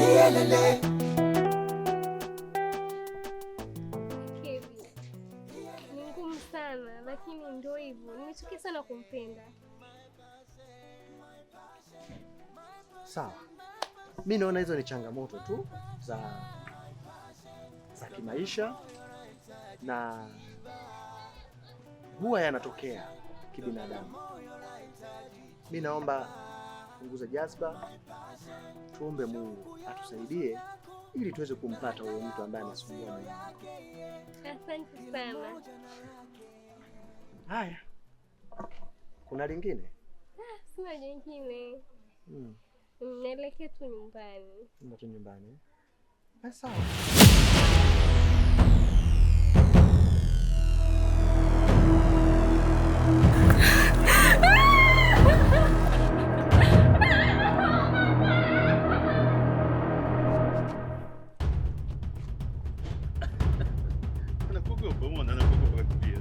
Iyelele. Kevi, ni ngumu sana lakini ndio hivyo. Nimechukia sana kumpenda. Sawa, mi naona hizo ni changamoto tu za kimaisha na huwa yanatokea kibinadamu. Mi naomba punguza jazba, tuombe Mungu atusaidie ili tuweze kumpata huyo mtu ambaye anasumbua moyo wako. Asante sana. Haya, kuna lingine? Sina jingine. Naelekea tu nyumbani. Nenda tu nyumbani. Basi sawa. Anakuogopa, umeona, anakuogopa kakimbia.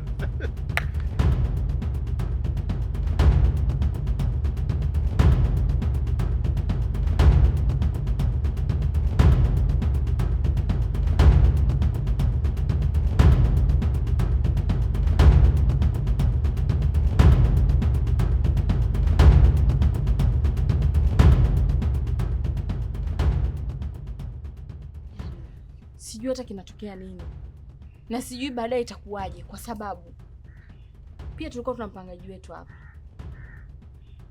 Sijui hata kinatokea nini na sijui baadaye itakuwaje, kwa sababu pia tulikuwa tuna mpangaji wetu hapa,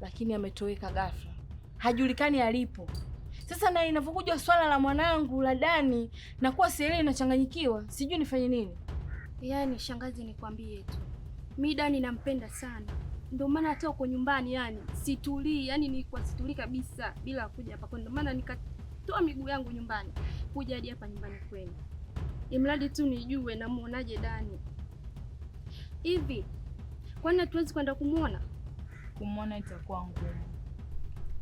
lakini ametoweka ghafla, hajulikani alipo. Sasa na inavyokuja swala la mwanangu la Dani, nakuwa sielewi, nachanganyikiwa, sijui nifanye nini. Yaani shangazi, nikwambie tu, mi Dani nampenda sana, ndio maana hata uko nyumbani yani situlii, yani nilikuwa situlii kabisa bila kuja hapa kwenu, ndio maana nikatoa miguu yangu nyumbani kuja hadi hapa nyumbani kwenu, imradi tu nijue namuonaje Dani. Hivi kwani hatuwezi kwenda kumuona? Kumwona itakuwa ngumu,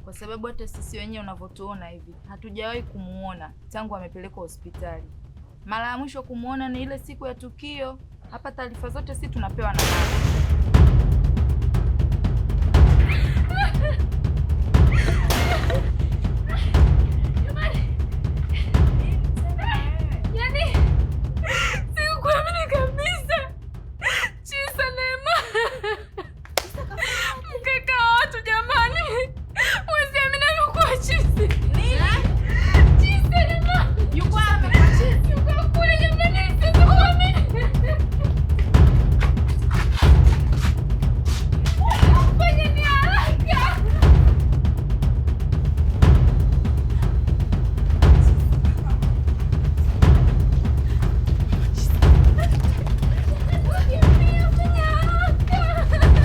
kwa sababu hata sisi wenyewe unavyotuona hivi hatujawahi kumuona tangu amepelekwa hospitali. Mara ya mwisho kumuona ni ile siku ya tukio. Hapa taarifa zote si tunapewa na mama. Yaani sikuamini kabisa. Chisa Neema. Mkaka wa watu jamani. Huwezi amini amekuwa chizi. Chisa Neema. Yuko wapi? Yuko kule jamani, sikuamini. Fanya ni haraka. Kimbia, fanya haraka.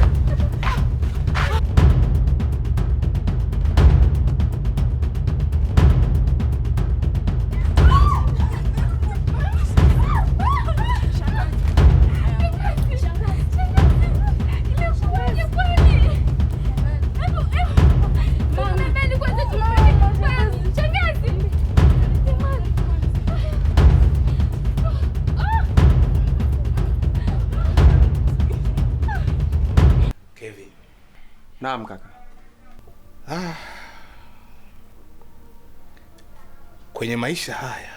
Kevin. Naam kaka. Kwenye maisha haya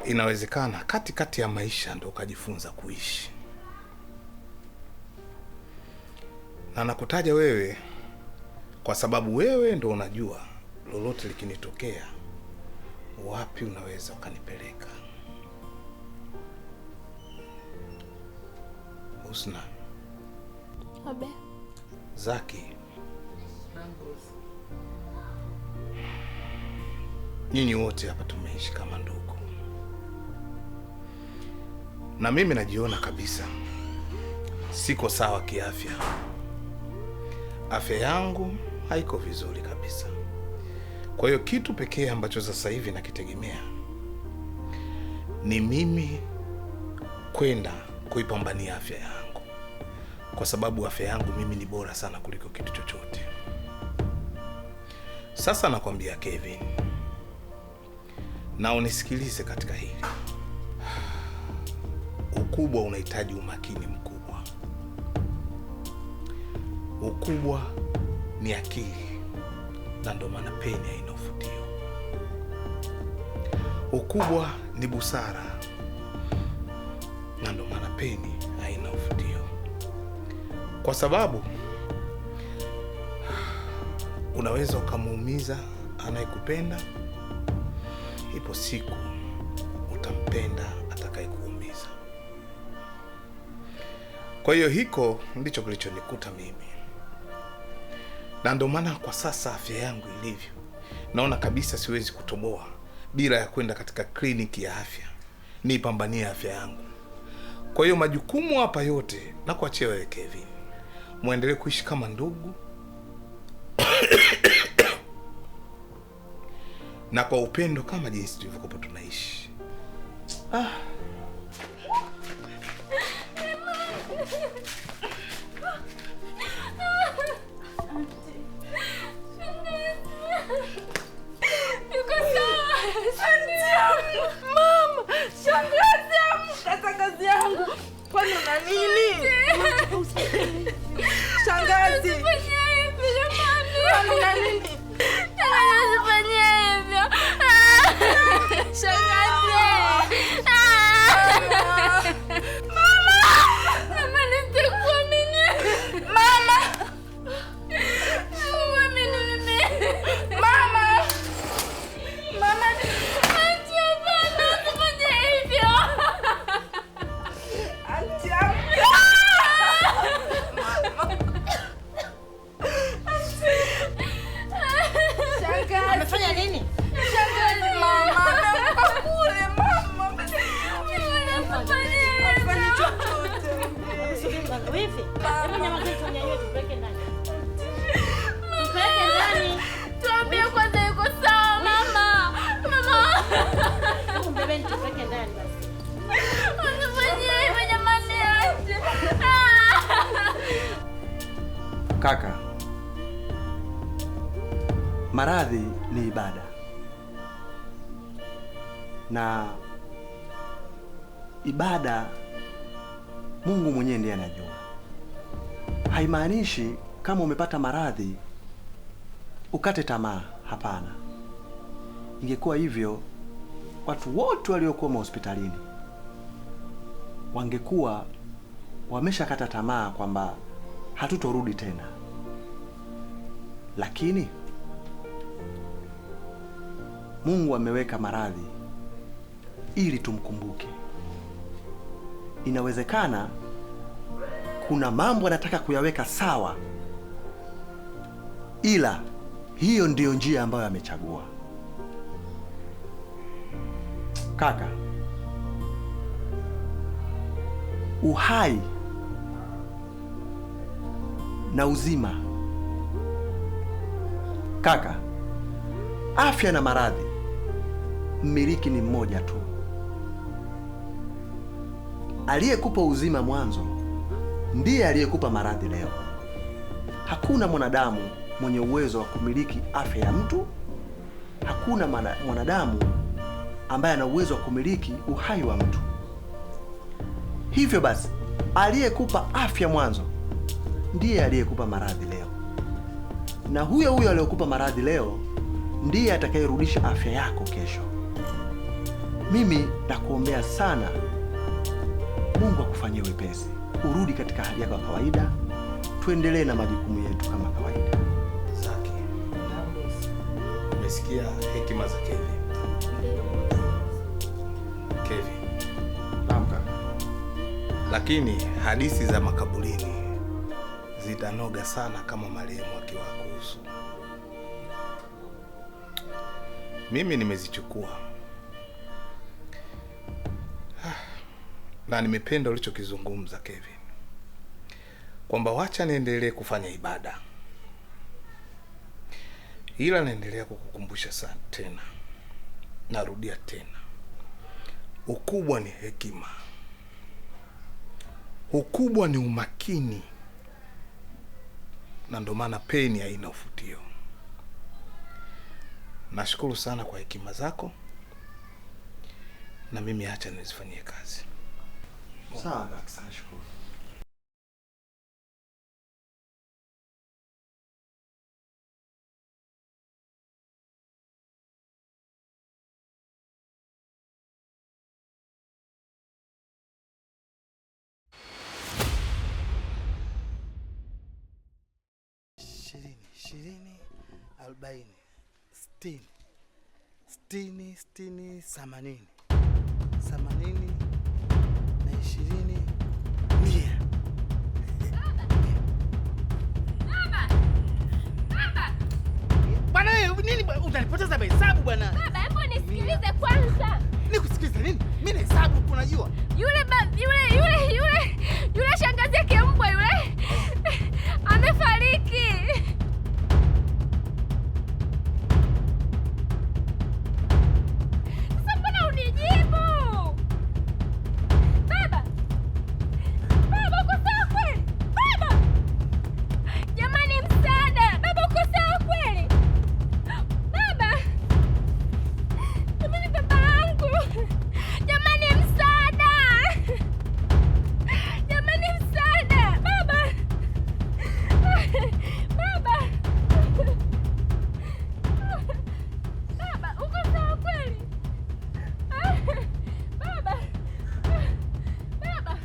inawezekana katikati ya maisha ndo ukajifunza kuishi, na nakutaja wewe kwa sababu wewe ndo unajua lolote likinitokea wapi unaweza ukanipeleka. Husna, Abe. Zaki, nyinyi wote hapa tumeishi kama ndugu, na mimi najiona kabisa siko sawa kiafya. Afya yangu haiko vizuri kabisa. Kwa hiyo kitu pekee ambacho sasa hivi nakitegemea ni mimi kwenda kuipambania afya yangu, kwa sababu afya yangu mimi ni bora sana kuliko kitu chochote. Sasa nakwambia Kevin, na unisikilize katika hili. Ukubwa unahitaji umakini mkubwa. Ukubwa ni akili, na ndio maana peni haina ufutio. Ukubwa ni busara, na ndio maana peni haina ufutio, kwa sababu unaweza ukamuumiza anayekupenda, ipo siku utampenda atakayekuumiza. Kwa hiyo hiko ndicho kilichonikuta mimi, na ndio maana kwa sasa afya yangu ilivyo, naona kabisa siwezi kutoboa bila ya kwenda katika kliniki ya afya niipambanie afya yangu. Kwa hiyo majukumu hapa yote na kuachia wewe Kevin, muendelee kuishi kama ndugu na kwa upendo kama jinsi tulivyokuwa tunaishi. Yuko sawa. Mama, shangazi amka, shangazi yangu. Kwani una nini? Shangazi. Usifanye hivi jamani. Kwani una nini? Usifanye hivyo. Shangazi. Mama. Mama, nitakuamini. Mama. Nitakuamini mimi. Mama. Mama. Auntie, hapana, usifanye hivyo. Auntie, amka. Shangazi. Amefanya nini? Shangazi, mama. Amempa kule, mama. Afanye chochote. Subiri kwanza. Wifi, hebu nyamaza tunyanyue tupeleke ndani. Tupeleke ndani. Tuambie kwanza yuko sawa mama. Mama. Hebu mbebeni tupeleke ndani basi. Usifanye hivyo jamani, auntie. Kaka, maradhi ni ibada, na ibada Mungu mwenyewe ndiye anajua. Haimaanishi kama umepata maradhi ukate tamaa. Hapana. Ingekuwa hivyo, watu wote waliokuwa mahospitalini wangekuwa wameshakata tamaa kwamba hatutorudi tena. Lakini Mungu ameweka maradhi ili tumkumbuke. Inawezekana kuna mambo anataka kuyaweka sawa, ila hiyo ndiyo njia ambayo amechagua. Kaka, uhai na uzima, kaka, afya na maradhi, mmiliki ni mmoja tu. Aliyekupa uzima mwanzo ndiye aliyekupa maradhi leo. Hakuna mwanadamu mwenye uwezo wa kumiliki afya ya mtu. Hakuna mwanadamu ambaye ana uwezo wa kumiliki uhai wa mtu. Hivyo basi, aliyekupa afya mwanzo ndiye aliyekupa maradhi leo, na huyo huyo aliyekupa maradhi leo ndiye atakayerudisha afya yako kesho. Mimi nakuombea sana Mungu akufanyie wepesi, urudi katika hali yako ya kawaida, tuendelee na majukumu yetu kama kawaida. Zaki, umesikia hekima za Kevin? Kevin. Naam kaka. Lakini hadithi za makaburini zitanoga sana kama marehemu akiwa kuhusu. Mimi nimezichukua na nimependa ulichokizungumza Kevin, kwamba wacha niendelee kufanya ibada, ila naendelea kukukumbusha sana tena, narudia tena, ukubwa ni hekima, ukubwa ni umakini, na ndo maana peni haina ufutio. Nashukuru sana kwa hekima zako, na mimi acha nizifanyie kazi. Sawa kaka, nashukuru. 20, 40, 60, 60, 60, 80, 80 na 20, 100. Baba! Baba! Bwana wewe nini utanipoteza mahesabu bwana? Baba, hebu nisikilize kwanza. Nikusikilize nini? Mimi nahesabu unajua. Yule yule shangazi yake mbwa yule amefariki. Sasa mbona unijibu? Baba! Baba uko sawa kweli? Baba! Jamani msaada! Baba uko sawa kweli? Baba! Jamani baba yangu! Jamani msaada! Jamani msaada! Baba! Baba! Baba uko sawa kweli? Baba! Baba!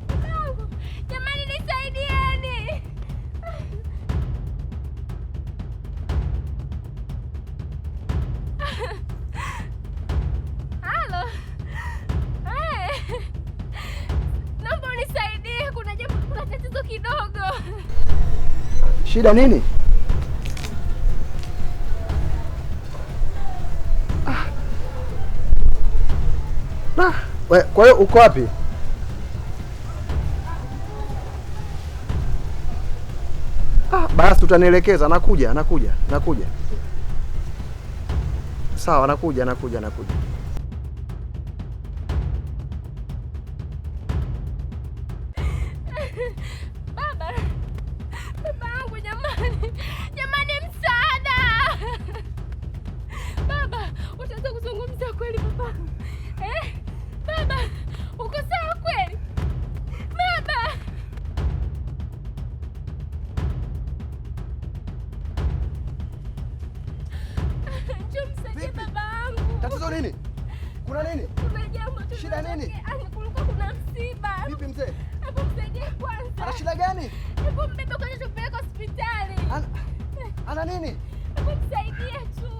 Babangu! Jamani nisaidieni! Halo. Eh. Naomba unisaidie, kuna jambo, kuna tatizo kidogo. Shida nini? Kwa hiyo uko wapi? Basi utanielekeza, nakuja, nakuja, nakuja. Sawa, nakuja, nakuja, nakuja. Baba. Baba yangu jamani. Jamani msaada. Baba, utaweza kuzungumza kweli baba? Eh? Baba, uko sawa kweli? Baba. Njoo msaidie baba yangu. Tatizo nini? Kuna nini? Kuna jambo tu. Shida nini? Kulikuwa kuna msiba. Vipi mzee? Hebu msaidie kwanza. Ana shida gani? Hebu mbebe kwanza tupeleke hospitali. Ana nini? Hebu msaidie tu.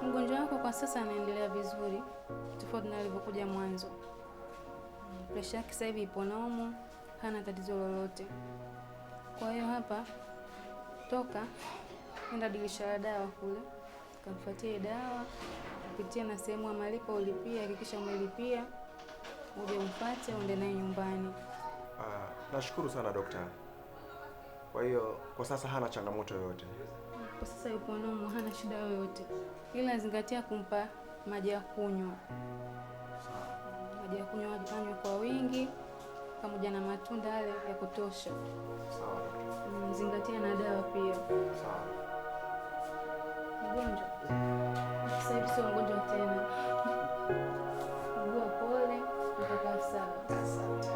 Mgonjwa wako kwa sasa anaendelea vizuri, tofauti na alivyokuja mwanzo. Presha yake sasa hivi ipo normal, hana tatizo lolote. Kwa hiyo hapa toka nenda dirisha la dawa kule, kamfuatie dawa, upitie na sehemu ya malipo ulipia, hakikisha umelipia, uje umfuate uende naye nyumbani. Nashukuru sana dokta. Kwa hiyo kwa sasa hana changamoto yoyote. Kwa sasa yupo normal, hana shida yoyote. Ila zingatia kumpa maji ya kunywa. Maji ya kunywa anywe kwa wingi pamoja na matunda yale ya kutosha. Sawa daktari. Zingatia na dawa pia. Sawa. Mgonjwa. Sasa hivi sio mgonjwa tena. Ugua pole, utakaa sawa. Asante.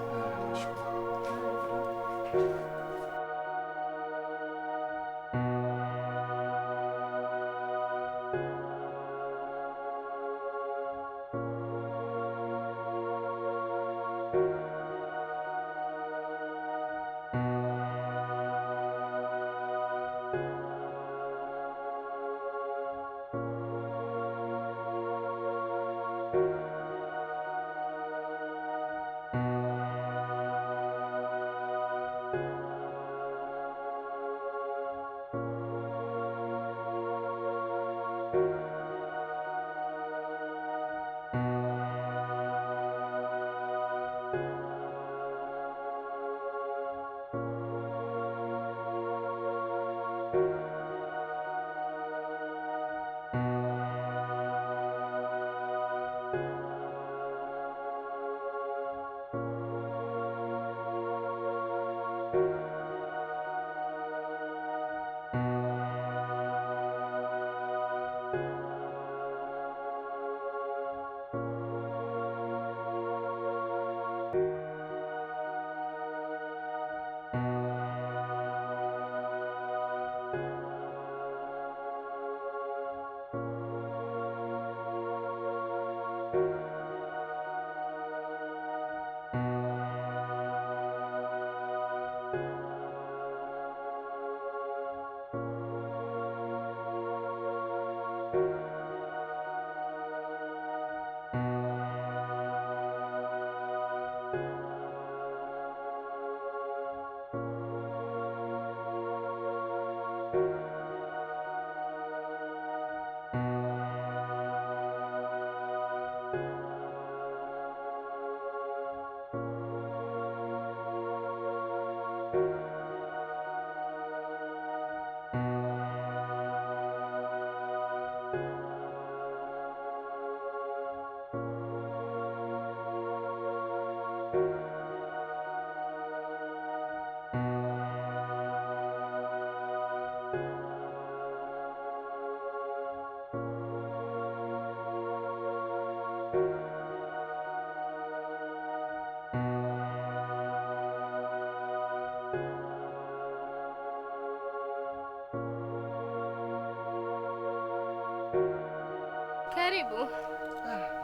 Karibu.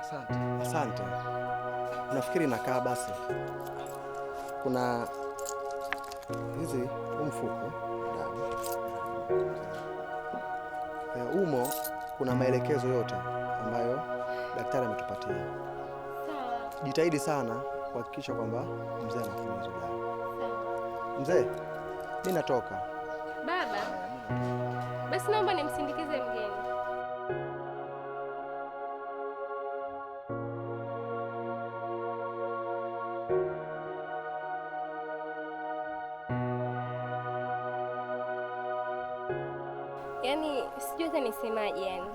Asante. Asante. Nafikiri nakaa basi. Kuna hizi mfuko umo kuna maelekezo yote ambayo daktari ametupatia. Sawa. Jitahidi sana kuhakikisha kwamba mzee anakunywa hizo dawa. Sawa. Mzee, mimi natoka. Baba, basi naomba nimsindikize mgeni. Yaani sijui hata nisemaje yani.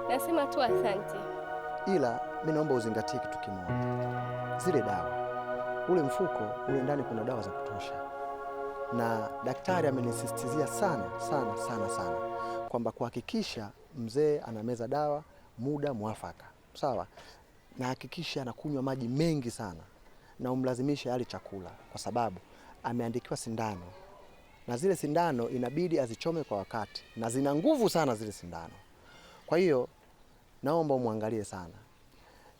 Nasema tu asante. Ila mimi naomba uzingatie kitu kimoja. Zile dawa, ule mfuko ule ndani kuna dawa za kutosha. Na daktari amenisisitizia sana sana sana sana kwamba kuhakikisha mzee anameza dawa muda mwafaka. Sawa? Na hakikisha anakunywa maji mengi sana na umlazimishe ale chakula kwa sababu ameandikiwa sindano. Na zile sindano inabidi azichome kwa wakati na zina nguvu sana zile sindano. Kwa hiyo naomba umuangalie sana.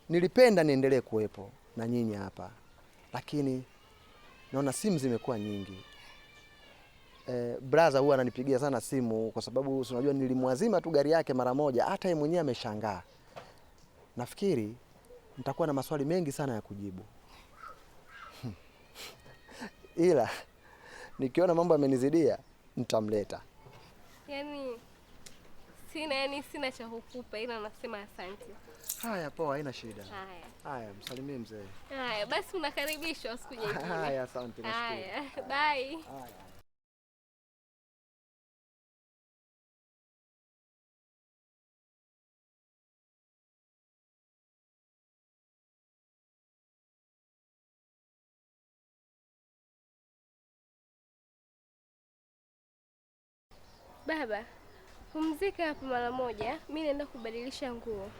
Nilipenda niendelee kuwepo na nyinyi hapa, lakini naona simu zimekuwa nyingi. Brother huwa ananipigia sana simu kwa sababu unajua nilimwazima tu gari yake mara moja, hata yeye mwenyewe ameshangaa. Nafikiri nitakuwa na maswali mengi sana ya kujibu. Ila nikiona mambo yamenizidia nitamleta. Yaani sina cha kukupa ila nasema asante. Haya poa, haina shida. Haya. Haya, msalimie mzee. Haya, basi unakaribishwa siku nyingine. Haya, asante, nashukuru. Haya, bye. Haya. Baba, pumzika hapa mara moja, mimi naenda kubadilisha nguo.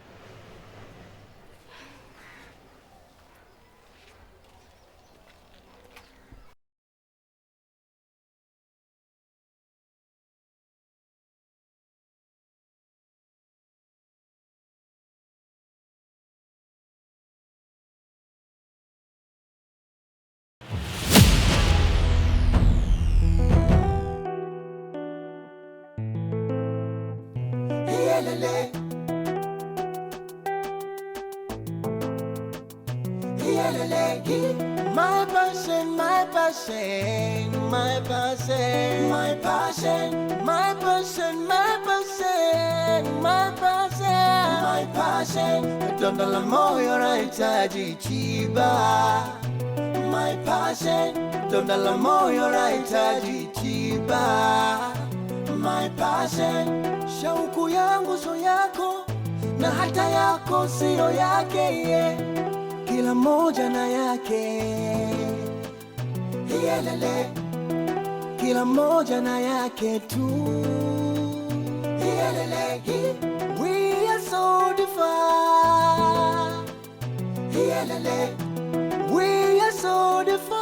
My passion, my passion, my passion, my passion, my passion, my passion, my passion, my passion. Donda la moyo nahitaji tiba. My passion, donda la moyo nahitaji tiba. My passion, shauku yangu sio yako na hata yako sio yake, yeah. Kila moja na yake. Iyelele, kila mmoja na yake tu. Iyelele, we are so different. Iyelele, we are so different.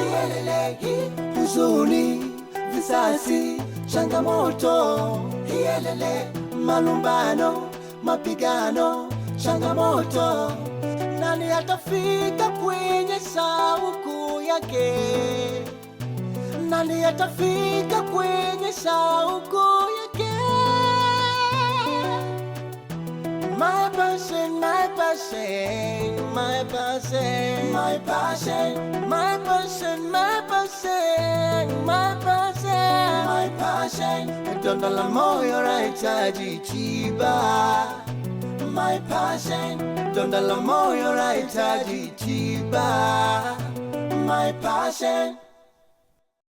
Iyelele, huzuni, visasi, changamoto. Iyelele, malumbano, mapigano, changamoto. Nani atafika kwenye shauku yake? Nani atafika kwenye shauku yake? My passion, my passion, my passion, my passion, my passion, my passion, my passion, my passion. Donda la moyo lahitaji tiba. My passion, donda la moyo lahitaji tiba. My passion.